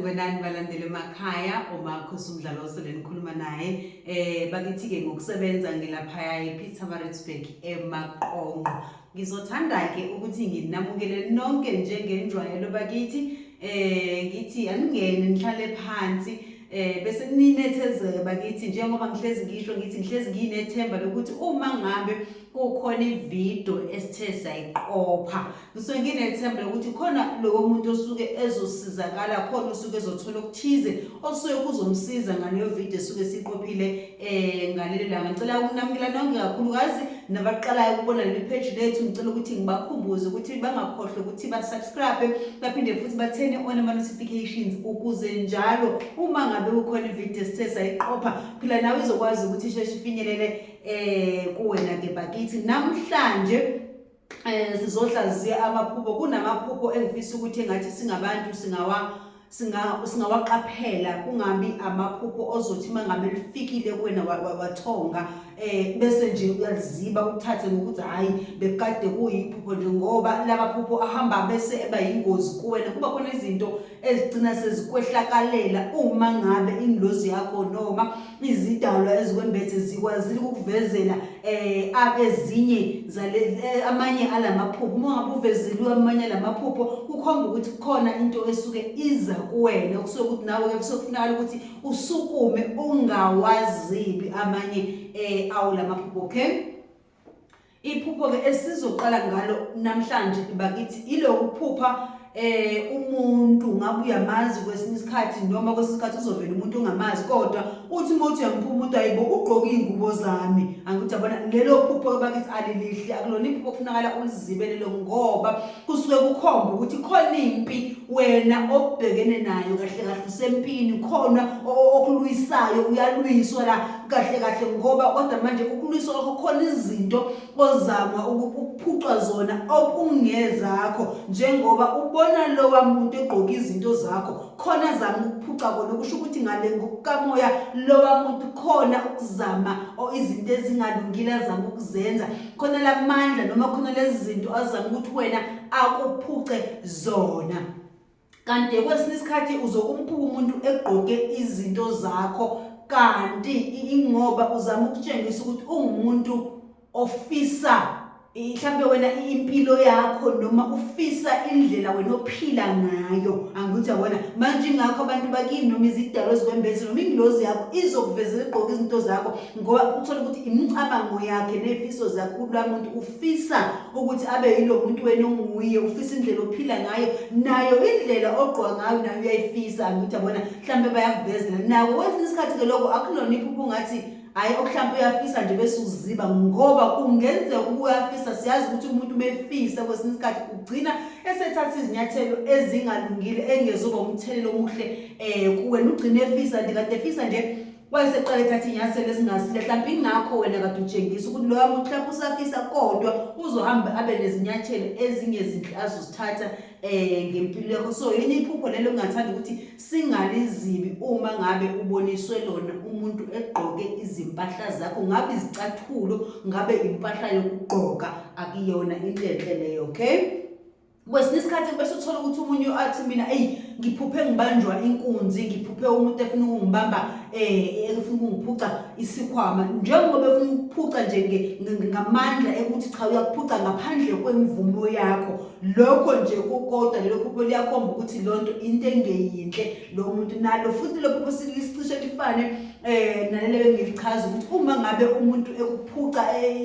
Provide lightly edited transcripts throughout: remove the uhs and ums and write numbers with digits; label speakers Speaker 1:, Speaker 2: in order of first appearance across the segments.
Speaker 1: Sanibonani balandeli emakhaya, uMakhosi Umdlalose lenikhuluma naye. Bakithi ke ngokusebenza ngilaphaya ePietermaritzburg eMaqonqo. Ngizothanda ke ukuthi nginamukele nonke njengenjwayelo bakithi. Ngithi aningene nihlale phansi bese ninethezeke bakithi, njengoba ngihlezi ngisho ngithi ngihlezi nginethemba lokuthi uma ngabe kukhona ividiyo esithe sayiqopha, ngisuke nginethemba lokuthi khona lowo muntu osuke ezosizakala, khona osuke ezothola okuthize osuke kuzomsiza ngaleyo video esuke siqophile ngalelo langa. Ngicela ukunamukela nonke, kakhulukazi nabaqalayo ukubona leli page lethu. Ngicela ukuthi ngibakhumbuze ukuthi bangakhohlwa ukuthi ba-subscribe, baphinde futhi ba-turn on ama-notifications, ukuze njalo uma ngabe kukhona ividiyo esithe sayiqopha, phela nawe izokwazi ukuthi isheshe ifinyelele kuwena ke bakithi. Namhlanje sizohlaziya amaphupho. Kunamaphupho engifisa ukuthi engathi singabantu singawaqaphela, kungabi amaphupho ozothi mangabe lifikile kuwena wathonga bese nje uyaliziba, ukuthathe ngokuthi hayi, bekade kuyiphupho nje, ngoba lamaphupho ahamba bese eba yingozi kuwena. Kuba khona izinto ezigcina sezikwehlakalela uma ngabe ingilozi yakho noma izidalwa ezikwembethe zikwazile ukukuvezela abezinye zale amanye alamaphupho. Uma ngabe uvezeliwe amanye alamaphupho, kukhomba ukuthi kukhona into esuke iza kuwena, okusuke ukuthi nawe ke kusuke ukuthi usukume ungawazibi amanye awu lamaphupho, okay? Iphupho ke esizoqala ngalo namhlanje bakithi iloku phupha umuntu ngabe uyamazi kwesinye isikhathi, noma kwesinye isikhathi uzovela umuntu ongamazi, kodwa uthi uma uthi uyamphuma umuntu, ayibo, ugqoke iy'ngubo zami. Angithi yabona, lelo phupho bakithi alilihle, akulona iphupho kufunakala ulizibe lelo, ngoba kusuke kukhomba ukuthi khona impi wena obhekene nayo. Kahle kahle usempini, khona okulwisayo, uyalwiswa la kahle kahle, ngoba kodwa manje ukulwiswa kwakho khona izinto ozama ukuphucwa zona okungezakho. Njengoba ubona lowa muntu egqoka izinto zakho, khona azama ukuphuca kona, kusho ukuthi ngale ngokukamoya lowa muntu khona ukuzama izinto ezingalungile azama ukuzenza, khona lamandla noma khona lezi zinto azama ukuthi wena akuphuce zona. Kanti kwesinye isikhathi uzokumphuka umuntu egqoke izinto zakho, kanti ingoba uzama ukutshengisa ukuthi ungumuntu ofisa mhlambe wena impilo yakho noma ufisa indlela wena ophila ngayo. Angithi yabona, manje ingakho abantu bakini noma izidalwa ezikwembethe noma ingilozi yakho izokuvezela igqoka izinto zakho, ngoba uthola ukuthi imicabango yakhe nezifiso zakhe, kulwa muntu ufisa ukuthi abe yilo muntu wena onguye, ufisa indlela ophila ngayo, nayo indlela ogqoka ngayo nayo uyayifisa. Angithi yabona, mhlambe bayakuvezela nako kwesinye isikhathi ke. Lokho akulona iphupho ungathi hayi, okuhlampe uyafisa nje bese uziba, ngoba kungenzeka ukuba uyafisa. Siyazi ukuthi umuntu umefisa kwesinye isikhathi ugcina esethatha izinyathelo ezingalungile engezoba umthelelo omuhle kuwena. Ugcine efisa nje, kade efisa nje, wayeseqala ethatha iy'nyathelo ezingasile. Mhlawumbe ingakho wena kade utshengisa ukuthi loya muntu mhlawumbe usafisa, kodwa uzohamba abe nezinyathelo ezingezinhle azozithatha ngempilo yakho. So yini iphupho lelo engingathanda ukuthi singalizibi uma ngabe uboniswe lona, umuntu egqoke izimpahla zakho, ngabe izicathulo, ngabe impahla yokugqoka, akuyona into enhle leyo, okay? Kwesinye isikhathi bese uthola ukuthi omunye athi, "Mina eyi, ngiphuphe ngibanjwa inkunzi, ngiphuphe umuntu efuna ukungibamba, efuna ukungiphuca isikhwama." Njengoba efuna ukuphuca nje ngamandla ekuthi cha, uyakuphuca ngaphandle kwemvumo yakho, lokho nje kukodwa lelo phupho liyakhomba ukuthi lonto into engeyinhle lo muntu nalo. Futhi lo phupho sicishe lifane nalele bengilichaza ukuthi uma ngabe umuntu ekuphuca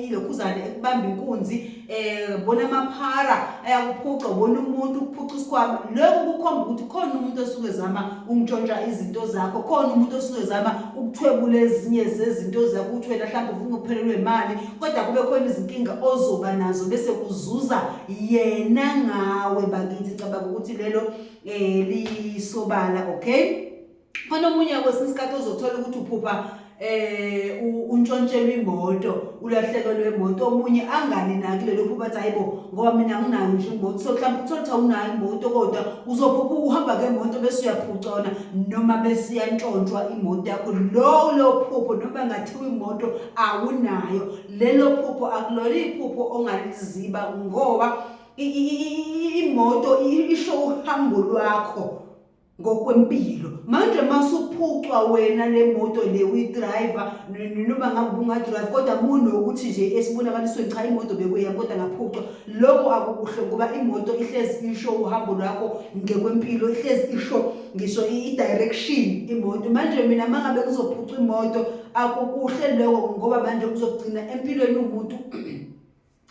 Speaker 1: ilokhuzane, ekubamba inkunzi, bona amaphara ayakuphuca, ubona umuntu ukuphuca isikhwama, lokho kukhomba ukuthi khona umuntu osuke ezama ukuntshontsha izinto zakho, khona umuntu osuke ezama ukuthwebula ezinye zezinto zakho, ukuthi wena mhlawumbe ufuna ukuphelelwa imali, kodwa kube khona izinkinga ozoba nazo bese kuzuza yena ngawe bakithi. Cabanga ukuthi lelo lisobala, okay? Khona omunye kwesinye isikhathi ozothola ukuthi uphupha untshontshelwa imoto, ulahlekelwe imoto. Omunye angalinaki lelo phupho, athi, "Hayibo, ngoba mina nginayo nje imoto." So mhlawumbe uthola ukuthi awunayo imoto, kodwa uzophupha uhamba ngemoto bese uyaphucona noma bese iyantshontshwa imoto yakho. Lo phupho, noma ngathiwa imoto awunayo, lelo phupho akulona iphupho ongaliziba, ngoba imoto isho uhambo lwakho. Ngokwempilo manje masuphucwa wena le moto le uyidrayiva, noma ngabe ubungadrayiva, kodwa munokuthi nje esibonakalisweni, cha, imoto bekuyami kodwa ngaphucwa. Lokho akukuhle ngoba imoto ihlezi isho uhambo lwakho ngekwempilo, ihlezi isho ngisho i-direction imoto. Manje mina uma ngabe kuzophucwa imoto, akukuhle lokho ngoba manje uzogcina empilweni umuntu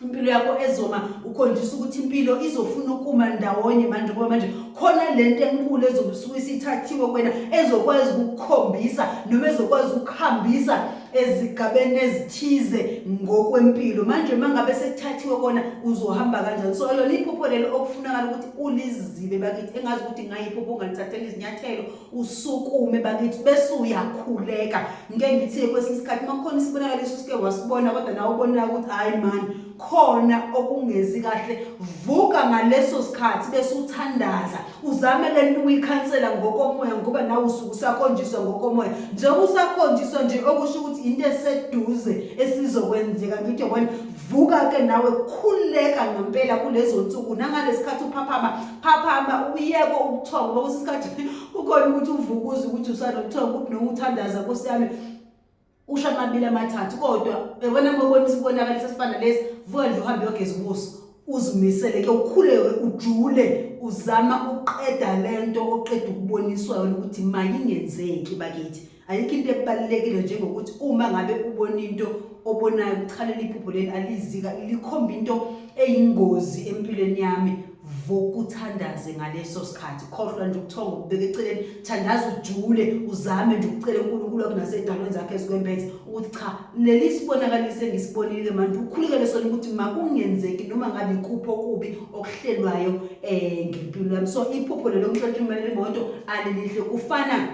Speaker 1: impilo yakho ezoma ukhonjisa ukuthi impilo izofuna ukuma ndawonye manje, ngoba manje khona lento enkulu ezobe isuke isithathiwe kuwena ezokwazi ukukhombisa noma ezokwazi ukuhambisa ezigabeni ezithize ngokwempilo. Manje uma ngabe sekuthathiwe kona, uzohamba kanjani? So lona iphupho lelo okufunakala ukuthi ulizibe bakithi, engazi ukuthi ngayiphupho ungalithathela izinyathelo, usukume bakithi bese uyakhuleka. Ngike ngithi kwesinye isikhathi uma kukhona isibonakaliso usike wasibona kodwa nawe ubonayo ukuthi hayi man, khona okungezi kahle, vuka ngaleso sikhathi bese uthandaza, uzame le nto ukuyikhansela ngokomoya, ngoba nawe usuke usakhonjiswa ngokomoya. Njengoba usakhonjiswa nje, okusho ukuthi into eseduze esizokwenzeka. Ngithi yabona, vuka ke nawe, khuleka ngempela kulezo nsuku nangalesikhathi uphaphama, phaphama uyeke ubuthongo, ngoba kwesinye isikhathi kukhona ukuthi uvukuze ukuthi usanobuthongo, ukuthi noma uthandaza, Nkosi yami, usho amabili amathathu, kodwa yabona uma ubona isibonakaliso esifana lesi, vuka nje uhambe uyogeza ubuso, uzimisele ke, ukhuleke ujule, uzama uqeda lento oqeda ukuboniswa yona ukuthi mayingenzeki bakithi. Ayikho into ebalulekile njengokuthi uma ngabe ubona into obonayo, kuchalela iphupho leli alizika likhomba into eyingozi empilweni yami, vuka uthandaze ngaleso sikhathi. Khohlwa nje ubuthongo, ubeke eceleni, thandaza ujule, uzame nje ukucela uNkulunkulu wakho nasey'dalweni zakhe ezikwembethe ukuthi cha, leli sibonakaliso engisibonile manje, ukhulekele sona ukuthi makungenzeki noma ngabe ikuphi okubi okuhlelwayo ngempilo yami. So iphupho lelo kuntshontsha imali imoto alilihle. Kufana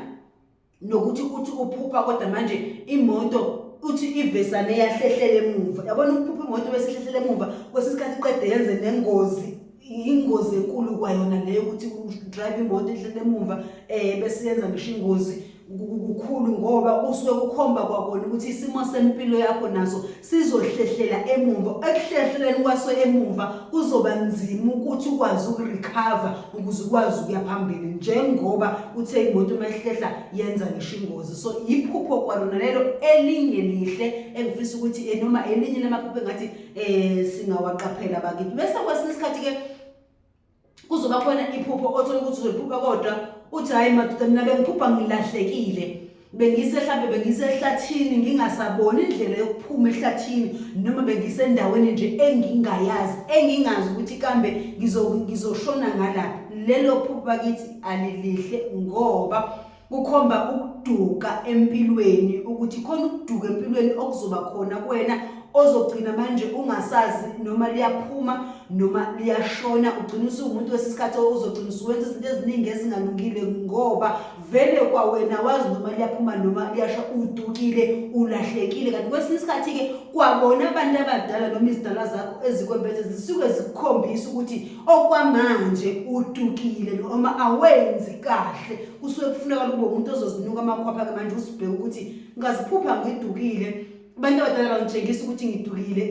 Speaker 1: nokuthi uthi uphupha kodwa manje imoto uthi ivesane yahlehlela emuva. Yabona, ukuphupha imoto bese ihlehlela emuva, kwesinye isikhathi iqede yenze nengozi, ingozi enkulu kwayona leyo, ukuthi udrive imoto ihlele emuva bese yenza ngisho ingozi kukhulu, ngoba kusuke kukhomba kwakona ukuthi isimo sempilo yakho naso sizohlehlela emuva. Ekuhlehleleni kwaso emuva kuzoba nzima ukuthi ukwazi ukurecover ukuze ukwazi ukuya phambili, njengoba uthe imoto uma ihlehla yenza ngisho ingozi. So iphupho kwalona lelo elingelihle engifisa ukuthi noma elinye lamaphupho engathi singawaqaphela bakithi. Bese kwesinye isikhathi-ke kuzoba khona iphupho othola ukuthi uzoliphupha kodwa uthi, "Hhayi madoda, mina bengiphupha ngilahlekile, bengise hlampe bengisehlathini, ngingasaboni indlela yokuphuma ehlathini, noma bengisendaweni nje engingayazi, engingazi ukuthi kambe ngizoshona ngalaphi." Lelo phupho bakithi alilihle ngoba kukhomba ukuduka empilweni, ukuthi khona ukuduka empilweni okuzoba khona kuwena, ozogcina manje ungasazi noma liyaphuma noma liyashona. Ugcina usuwumuntu wesisikhathi ozogcina usuwenza izinto eziningi ezingalungile, ngoba vele kwawena wazi noma liyaphuma noma liyasho, udukile, ulahlekile. Kanti kwesinye isikhathi-ke kwabona abantu abadala noma izidalwa zakho ezikwembethe zisuke zikukhombisa ukuthi okwamanje udukile noma awenzi kahle. Kusuke kufunekala ube umuntu ozozinuka amakhwapha-ke manje, usibheke ukuthi ngaziphupha ngidukile, abantu abadala bangitshengisa ukuthi ngidukile,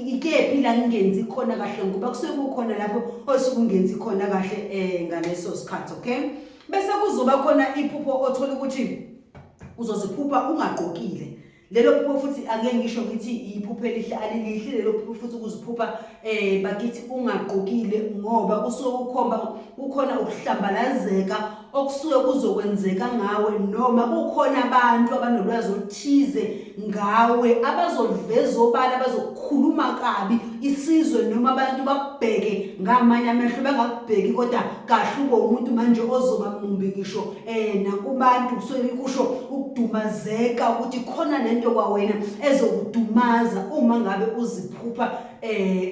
Speaker 1: ikephi la ngingenzi khona kahle, ngoba kusuke kukhona lapho osuke ungenzi khona kahle ngaleso sikhathi. Okay, bese kuzoba khona iphupho othola ukuthi uzoziphupha ungagqokile. Lelo phupho futhi ake ngisho ngithi iphupho elihle, alilihle lelo phupho futhi ukuziphupha bakithi ungagqokile, ngoba kusuke kukhomba kukhona ukuhlambalazeka okusuke kuzokwenzeka ngawe, noma kukhona abantu abanolwazi oluthize ngawe abazoliveza obala, abazokukhuluma kabi isizwe, noma abantu bakubheke ngamanye amehlo, bangakubheki kodwa kahle, ube umuntu manje ozoba mumbi ngisho nakubantu. Kusuke kusho ukudumazeka, ukuthi khona lento kwawena ezokudumaza uma ngabe uziphupha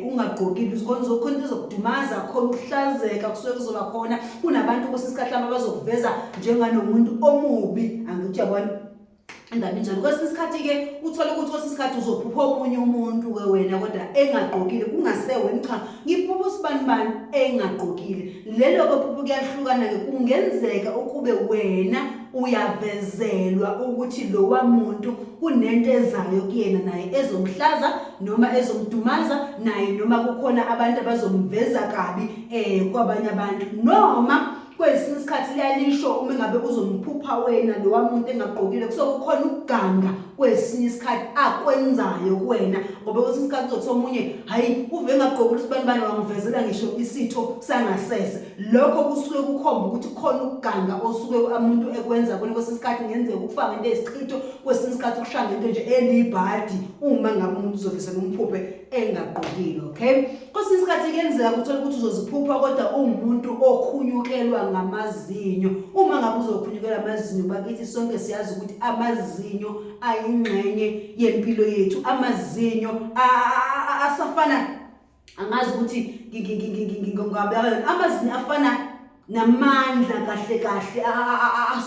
Speaker 1: ungagqokile. Khona khona into ezokudumaza, khona ukuhlazeka kusuke kuzoba khona. Kunabantu kwesinye isikhathi mhlawumbe abazokuveza njenganomuntu omubi, angithi uyabona indaba injalo. Kwesinye isikhathi-ke uthole ukuthi kwesinye isikhathi uzophupha omunye umuntu-ke wena kodwa engagqokile, kungasewena, cha, ngiphupha usibani bani engagqokile. Lelo-ke phupho kuyahlukana-ke, kungenzeka ukube wena uyavezelwa ukuthi lowa muntu kunento ezayo kuyena naye ezomhlaza noma ezomdumaza naye, noma kukhona abantu abazomveza kabi kwabanye abantu, noma Kwesinye isikhathi liyalisho uma ngabe uzomphupha wena lowa muntu engagqokile, kusuke kukhona ukuganga kwesinye isikhathi akwenzayo kuwena, ngoba kwesinye isikhathi uzothi omunye hayi uve engagqokile usibanibani wangivezela ngisho isitho sangasese. Lokho kusuke kukhomba ukuthi kukhona ukuganga osuke umuntu ekwenza kuwena. Kwesinye isikhathi kungenzeka ukufaka into eyisichitho, kwesinye isikhathi ukushaya ngento nje elibhadi uma ngabe umuntu uzovesela umphuphe engagqokile. Okay, kwesinye isikhathi kuyenzeka uthole ukuthi uzoziphupha kodwa uwumuntu okhunyukelwa ngamazinyo. Uma ngabe uzokhunyukelwa amazinyo, bakithi sonke siyazi ukuthi amazinyo ayingxenye yempilo yethu. Amazinyo asafana, angazi ukuthi ngingabeka, amazinyo afana namandla kahle kahle,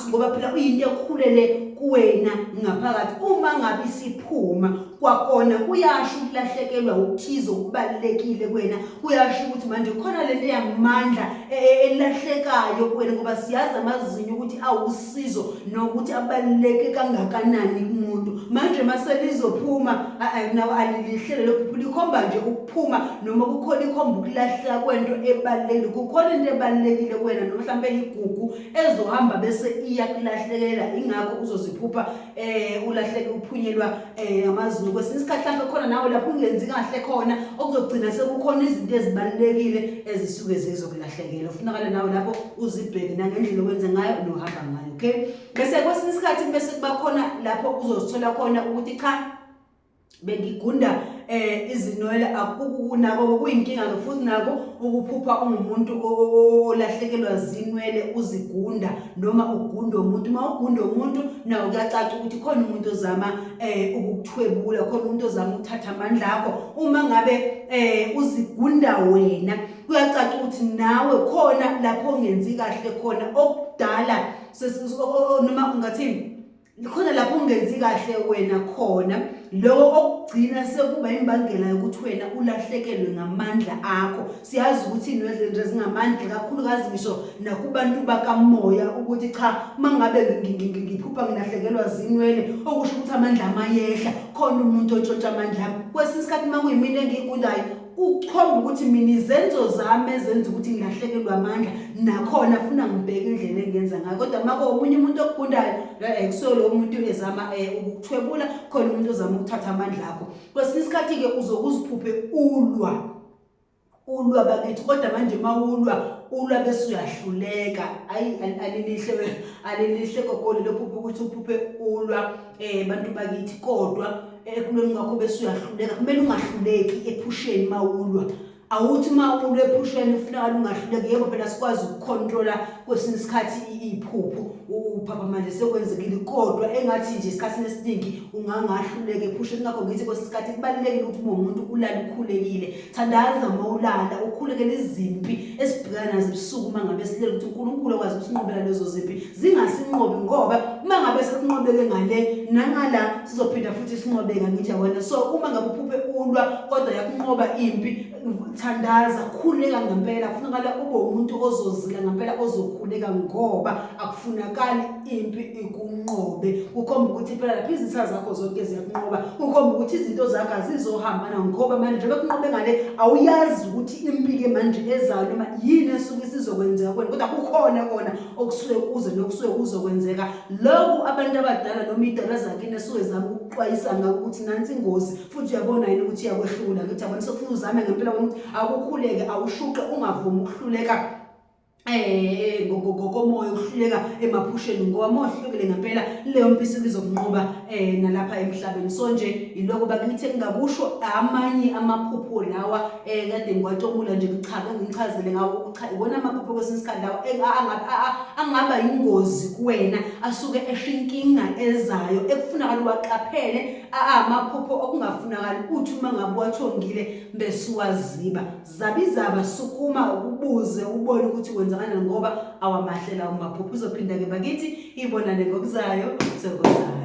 Speaker 1: ngoba phela uyinto ekhulele kuwena ngaphakathi. Uma ngabe isiphuma kwakona kuyasho ukulahlekelwa ukuthize okubalulekile kuwena, kuyasho ukuthi manje khona lento yamandla elahlekayo kuwena, ngoba siyazi amazinyo ukuthi awusizo nokuthi abaluleke kangakanani kumuntu. Manje maselizophuma nawo alilihle lelo phupho, likhomba nje ukuphuma noma kukhona ikhomba ukulahleka kwento ebalulekile. Kukhona into ebalulekile kuwena noma mhlawumbe igugu ezohamba bese iyakulahlekela, ingakho uzoziphupha ulahleke uphunyelwa amazinyo. Kwesinye isikhathi mhlawumbe khona nawe lapho ungenzi kahle khona okuzogcina sekukhona izinto ezibalulekile ezisuke zizokulahlekela. Ufunakala nawe lapho uzibheke nangendlela okwenza ngayo nohamba ngayo. Okay, bese kwesinye isikhathi bese kuba khona lapho uzozithola khona ukuthi cha, bengigunda izinwele, nako kuyinkinga ke futhi nako ukuphupha ungumuntu olahlekelwa zinwele uzigunda noma ugunda umuntu. Uma ugunda umuntu nawo kuyacaca ukuthi khona umuntu ozama ukukuthwebula, khona umuntu ozama ukuthatha amandla akho. Uma ngabe uzigunda wena, kuyacaca ukuthi nawe khona lapho ongenzi kahle khona okudala, noma ungathini, khona lapho ungenzi kahle wena khona, lokho okugcina sekuba imbangela yokuthi wena ulahlekelwe ngamandla akho. Siyazi ukuthi inwele nje zingamandla kakhulukazi ngisho nakubantu bakamoya, ukuthi cha, uma ngabe ngiphupha ngilahlekelwa zinwele, okusho ukuthi amandla amayehla, khona umuntu otshontsha amandla ami. Kwesinye isikhathi uma kuyimina engiyigundayo, kukhomba ukuthi mina izenzo zami ezenza ukuthi ngilahlekelwe amandla, nakhona funa ngibheke indlela engenza ngayo. Kodwa uma kuwomunye umuntu okugundayo, kusuke lowo muntu ezama ukukuthwebula, khona umuntu ozama ukuthatha amandla akho. Kwesinye isikhathi-ke uzokuziphuphe ulwa, ulwa bakithi, kodwa manje uma ulwa, ulwa bese uyahluleka. Ayi, alilihle, alilihle gogo lelo phupho ukuthi uphuphe ulwa bantu bakithi, kodwa ekulweni kwakho bese uyahluleka. Kumele ungahluleki ephusheni mawulwa. Awuthi uma ulwa ephusheni ufunakala ungahluleki. Yebo phela sikwazi ukukhontrola kwesinye isikhathi iphupho, uphapha manje sekwenzekile, kodwa engathi nje esikhathini esiningi ungangahluleka ephusheni. Ngakho ngithi kwesinye isikhathi kubalulekile ukuthi uma umuntu ulale ukhulekile, thandaza uma ulala, ukhulekele izimpi esibhekana nazo ebusuku uma ngabe silele, ukuthi uNkulunkulu akwazi ukusinqobela lezo zimpi, zingasinqobi, ngoba uma ngabe sekunqobeke ngale nangala sizophinda futhi sinqobeka, ngithi yabona. So uma ngabe uphuphe ulwa kodwa yakunqoba impi, thandaza, khuleka ngempela. Kufunakala ube umuntu ozozila ngempela, ozokhuleka, ngoba akufunakali impi ikunqobe. Kukhomba ukuthi phela lapha izitha zakho zonke ziyakunqoba, kukhomba ukuthi izinto zakho azizohamba, ngoba manje njengoba kunqobe ngale awuyazi ukuthi impi-ke manje ezayo noma yini esuke isizokwenzeka kuwena, kodwa kukhona kona okusuke kuze nokusuke kuzokwenzeka. Lokhu abantu abadala noma idala zakini esuke zama ukuxwayisa ngako ukuthi nansi ingozi, futhi uyabona yini ukuthi iyakwehlula. Ngithi yabona, sokufuna uzame ngempela ukuthi akukhuleke, awushuqe, ungavumi ukuhluleka ngokomoya, ukuhluleka emaphusheni, ngoba uma uhlulekile ngempela leyo mpi isuke izokunqoba nalapha emhlabeni. So nje yiloko bakithi engingakusho. Amanye amaphupho lawa kade ngiwacobula nje, ngichaze ngichazele ngawo, cha, iwona amaphupho kwesinye isikhathi lawa angaba yingozi kuwena, asuke esho inkinga ezayo ekufunakala uwaqaphele. Amaphupho okungafunakali uthi uma ngabe uwathongile bese uwaziba. Zabizaba, sukuma ukubuze ubone ukuthi kwenzakalani, ngoba awamahle lawo maphupho. Uzophinda-ke bakithi ibonane ngokuzayo. Thokozani.